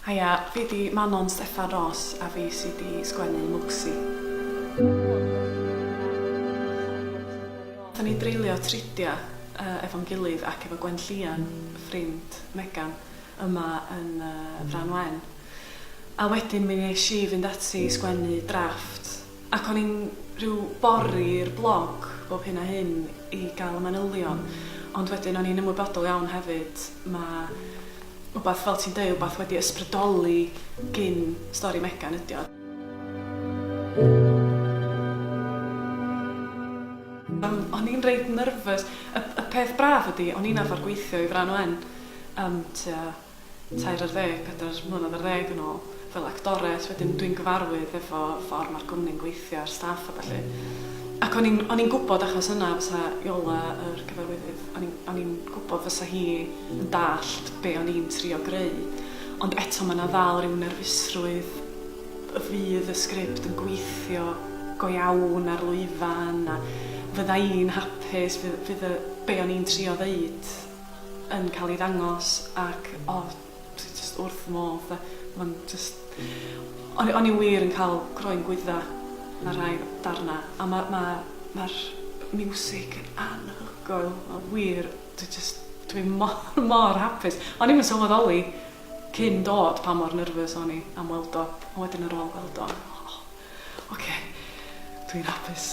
Haia, fi 'di Manon Steffan Ros a fi sy 'di sgwennu Mwgsi. Nathon ni dreulio tridia efo'n gilydd ac efo Gwenllïan, ffrind Megan, yma yn Frân Wen. A wedyn mi nes i fynd ati i sgwennu drafft ac o'n i'n rhyw bori'r blog bob hyn a hyn i gael y manylion ond wedyn o'n i'n ymwybodol iawn hefyd ma' wbath fel ti'n deud wbath wedi ysbrydoli gin stori Megan ydi o. Yym o'n i'n reit nyrfys. Y y peth braf ydi o'n i'n arfar gweithio i Frân Wen am tua 13, pedair mlynedd ar ddeg yn ôl fel actores, wedyn dwi'n gyfarwydd efo ffordd mae'r gwmni'n gweithio a'r staff a ballu. Ac o'n i'n o'n i'n gwybod achos yna fysa Iola, yr cyfarwyddydd, o'n i'n o'n i'n gwybod fysa hi yn dallt be o'n i'n trio greu. Ond eto mae 'na ddal ryw nerfusrwydd y fydd y sgript yn gweithio go iawn ar lwyfan a fydda i'n hapus, fydd fydd y be o'n i'n trio ddeud yn cael ei ddangos ac o dwi jyst wrth fy modd 'de. Ma'n jyst o'n i o'n i wir yn cael croen gwydda ar rhai darna a ma' ma' ma'r miwsig yn anhygoel ma' wir dwi jyst dwi mor mor hapus. O'n i'm yn sylweddoli cyn dod pa mor nyrfys o'n i am weld o a wedyn ar ôl gweld o o ocê dwi'n hapus.